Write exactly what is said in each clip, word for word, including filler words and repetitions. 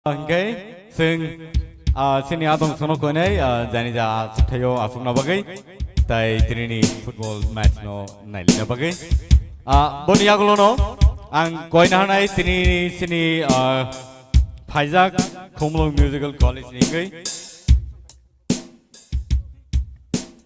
Hingke chwng, ah, chini adong sono koinai, ah, jani ja aswk thaio aswkna bagwi, tai tinini football match no nailina bagwi. Ah, boni yagulono ang koina hanai tini chini, ah, phaijak Khumulwng Musical College ni wngwi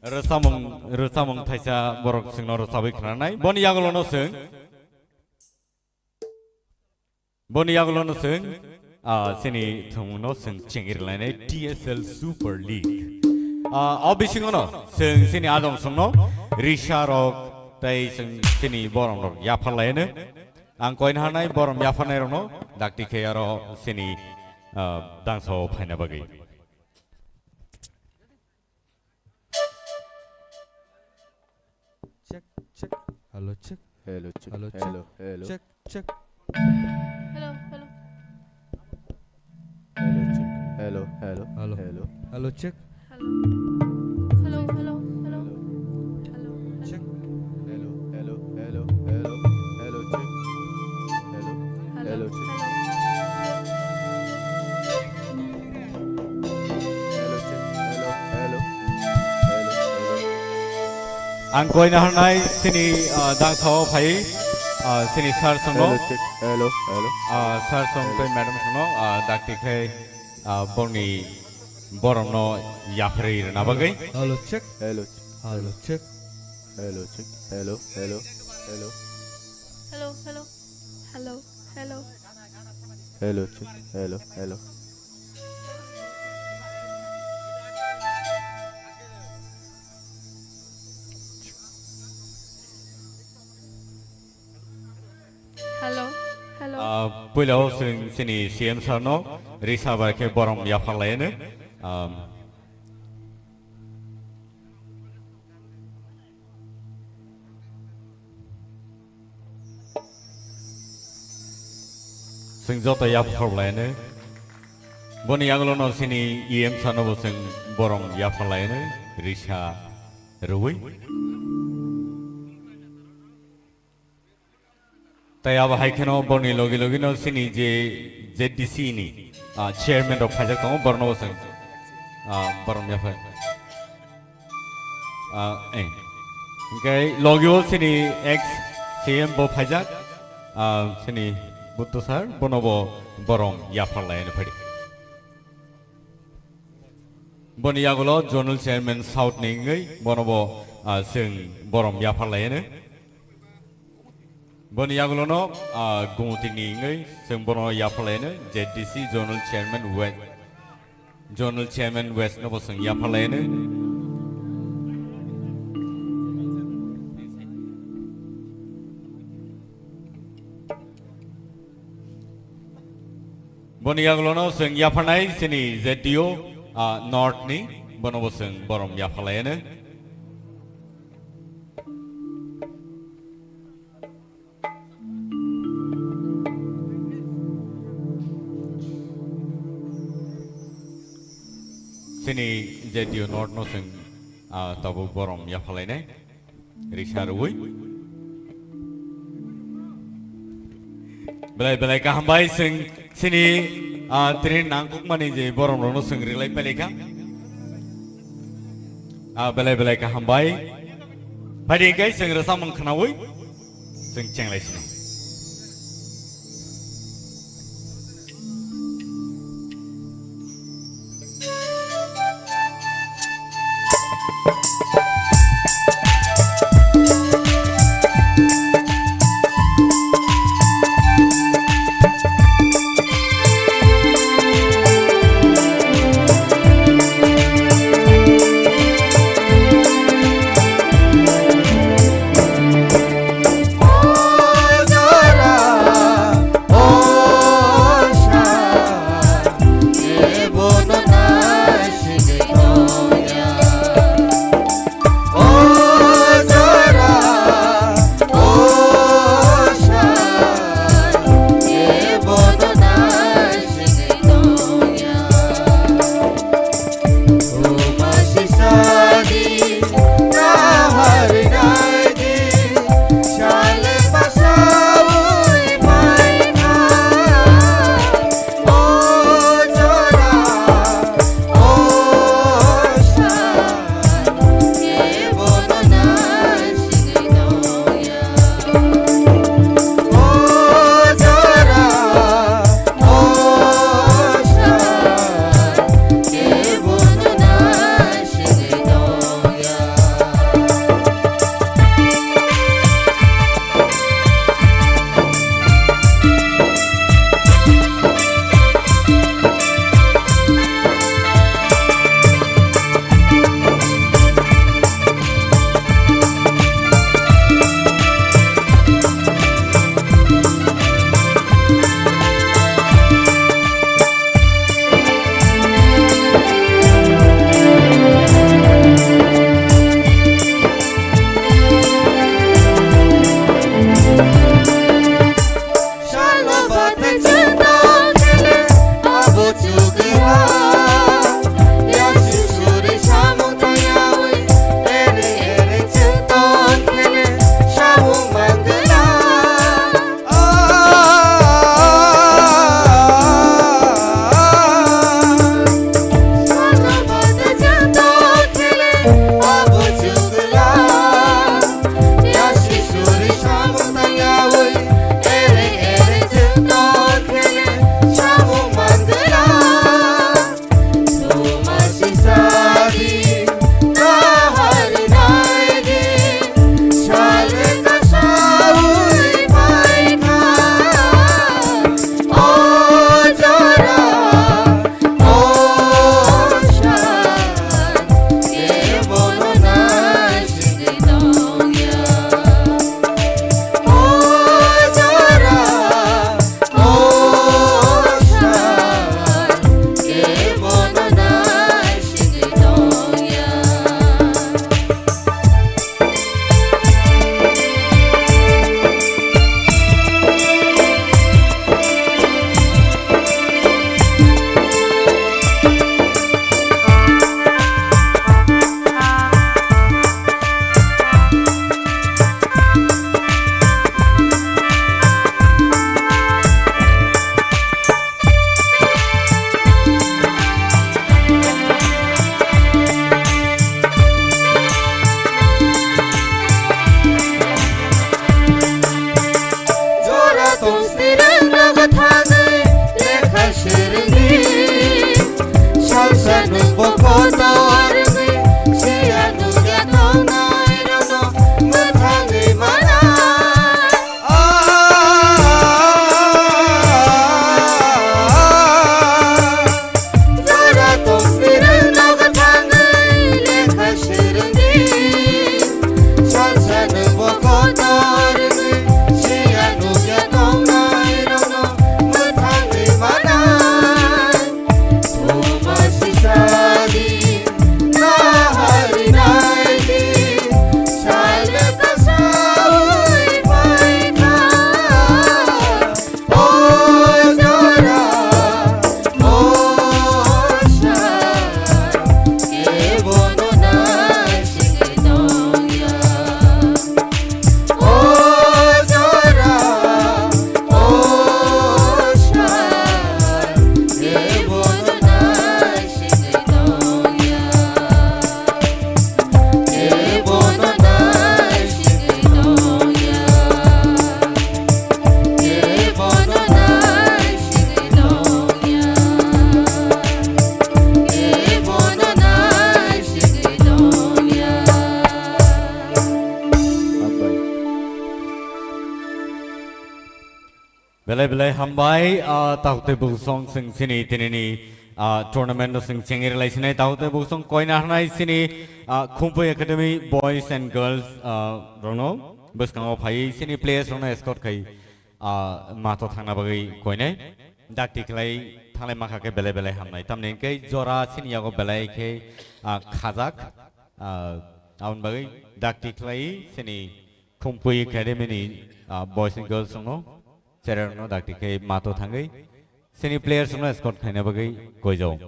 rwchapmung, rwchapmung thaisa borok chwngno rwchabwi khnanai. Boni yagulono chwng Boni yagulono chwng, ah, chini thwngmungno chwng chengri lainai T S L Super League. Ah, o bisingono chwng chini adong songno risa rok tei chwng chini borom rok yaphar laino. Ang koina hanai borom yapharnai rokno dakti khe aro chini, ah, dangsa o phaina bagwi. Check, check. Hello, check. Hello, check. Hello, check. Hello, hello. Check, check. Hello, hello. Hello, check. Hello, hello. Hello. Hello. Hello, check. Hello. Hello, hello, hello. Hello, hello. Check. Hello, hello, hello, hello. Hello, check. Hello. Hello, hello, check. Hello. Hello, check. Hello, hello. Hello, hello. Ang koina hanai chini, ah, dangsa o phai, ah, chini sir songno. Hello, check. Hello, hello. Ah, sir song tei madam songno, ah, dakti khe, ah, boni boromno yapharwi rwna bagwi. Hello, check. Hello, check. Hello, check. Hello, check. Hello, hello, hello. Hello, hello. Hello, hello. Hello, check. Hello, hello. Hello, hello. Ah, puila o chwng chini C M sir no risa bai khe borom yaphar laino. Ah, Chwng joto yaphar laino. Boni yagulono chini E M sano bo chwng borom yaphar laino, risa rwui. Tai abo hai kheno boni logi logi no chini je Z D C ni, ah, chairman rok phaijak tongo, borno bo chwng, ah, borom yaphar. Ah, eh. Hingke logio chini ex C M bo phaijak, ah, chini Buttu sir, bono bo borom yaphar laino phadi. Boni yagulo Zonal Chairman South ni wngwi bono bo, ah, chwng borom yaphar laino. Boni yagulono, ah, Gumutini wngwi chwng bono yaphar laino, Z D C Zonal Chairman West, Zonal Chairman West no bo chwng yaphar laino. Boni yagulono chwng yapharnai chini Z D O, ah, North ni, bono bo chwng borom yaphar laino. Chini Z D O North no chwng, ah, tabuk borom yaphar lainai. Risa rwui. Belai belai kaham bai chwng chini, ah, tini nangkukmani je borom rokno chwng rilai pailai kha. Ah, belai belai kaham bai. Phaidi hingke chwng rwchapmung khnaui chwng chenglai sino. Belai belai hambai, ah, takhuk tei bukhuk song chwng chini tinini, ah, tournament no chwng chengwi rwlai sinai. Takhuk tei bukhuk song koina hanai chini, ah, Khumpui Academy boys and girls, ah, rokno bwskango phaiwi chini players rokno escort khai, ah, mato thangna bagwi koinai. Dakti khlai thanglai mankha khe belai belai hamnai. Tamni hwnkhe jora chini yago belai khe, ah, khajak, ah, aboni bagwi dakti khlai chini Khumpui Academy ni, ah, boys and girls rokno, cherai rokno dakti khe mato thangwi chini players rokno escort khaina bagwi koijao.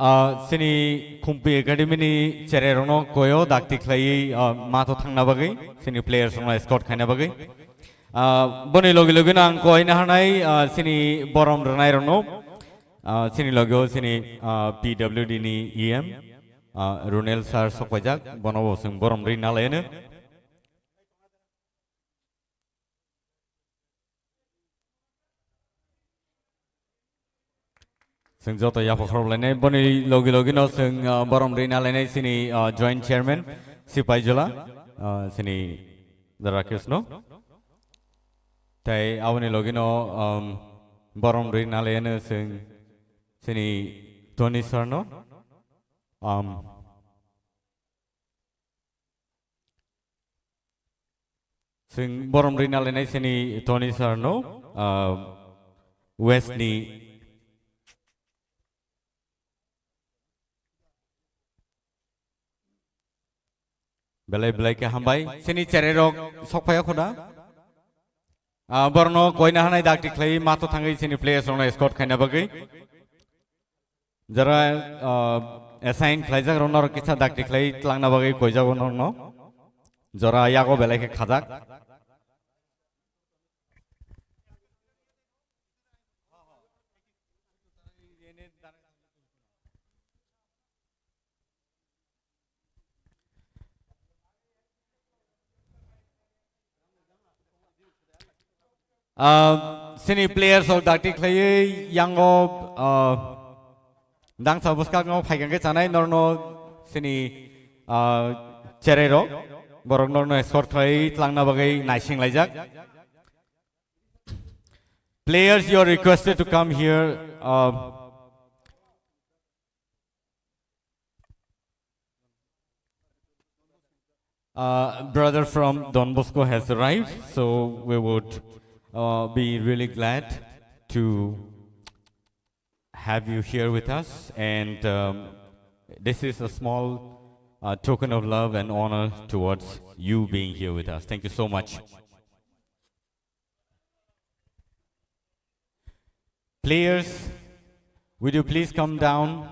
Ah, chini Khumpui Academy ni cherai rokno koyo dakti khlaiwi, ah, mato thangna bagwi, chini players rokno escort khaina bagwi. Ah, boni logi logi no ang koina hanai, ah, chini borom rwnai rokno, ah, chini logi o chini, ah, P W D ni E M, ah, Runel sir sokpaijak, bono bo chwng borom ri nalaino. Chwng joto yapha khorok lainai, boni logi logi no chwng, ah, borom rina lainai chini, ah, joint chairman, Sipai Jola, ah, chini Rakesh no. Tai aboni logi no, um, borom rina lainai chwng chini Tony sir no. Um, Chwng borom rina lainai chini Tony sir no, ah, West ni belai belai khe hambai. Chini cherai rok sok phai o khoda. Ah, borno koina hanai dakti khlai mato thangwi chini players rokno escort khaina bagwi. Jora, ah, assign khlaijak rok norok kisa dakti khlai tlangna bagwi koijago norokno. Jora yago belai khe khajak. Ah, chini players rok dakti khlaiwi yango, ah, dangsa bwskango phaikha khe chanai norno chini, ah, cherai rok borok norno escort khlai tlangna bagwi naising laijak. Players, you are requested to come here. Ah, Uh, brother from Don Bosco has arrived, so we would, uh, be really glad to have you here with us. And, um, this is a small, uh, token of love and honor towards you being here with us. Thank you so much. Players, would you please come down?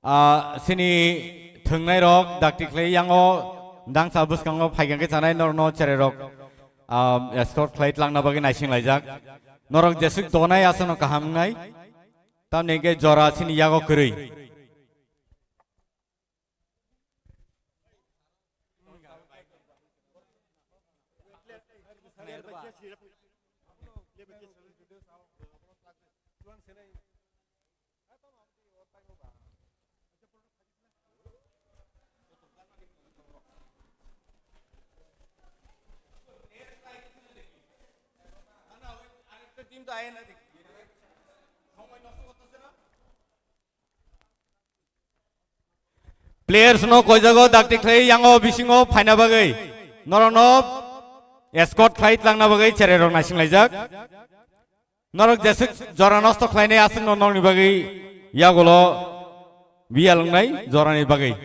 Ah, chini thwngnai rok dakti khlai yango dangsa bwskango phaikha khe chanai norno cherai rok, ah, escort khlai tlangna bagwi naising laijak. Norok jesuk donai aswkno kaham wngnai. Tamni hwnkhe jora chini yago kwrwi. Players no koijago dakti khlai yango bisingo phaina bagwi. Norokno escort khlai tlangna bagwi cherai rok naising laijak. Norok jesuk jora nosto khlainai aswkno nokni bagwi yagulo biyal wngnai jorani bagwi.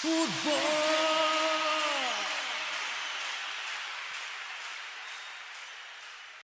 Football.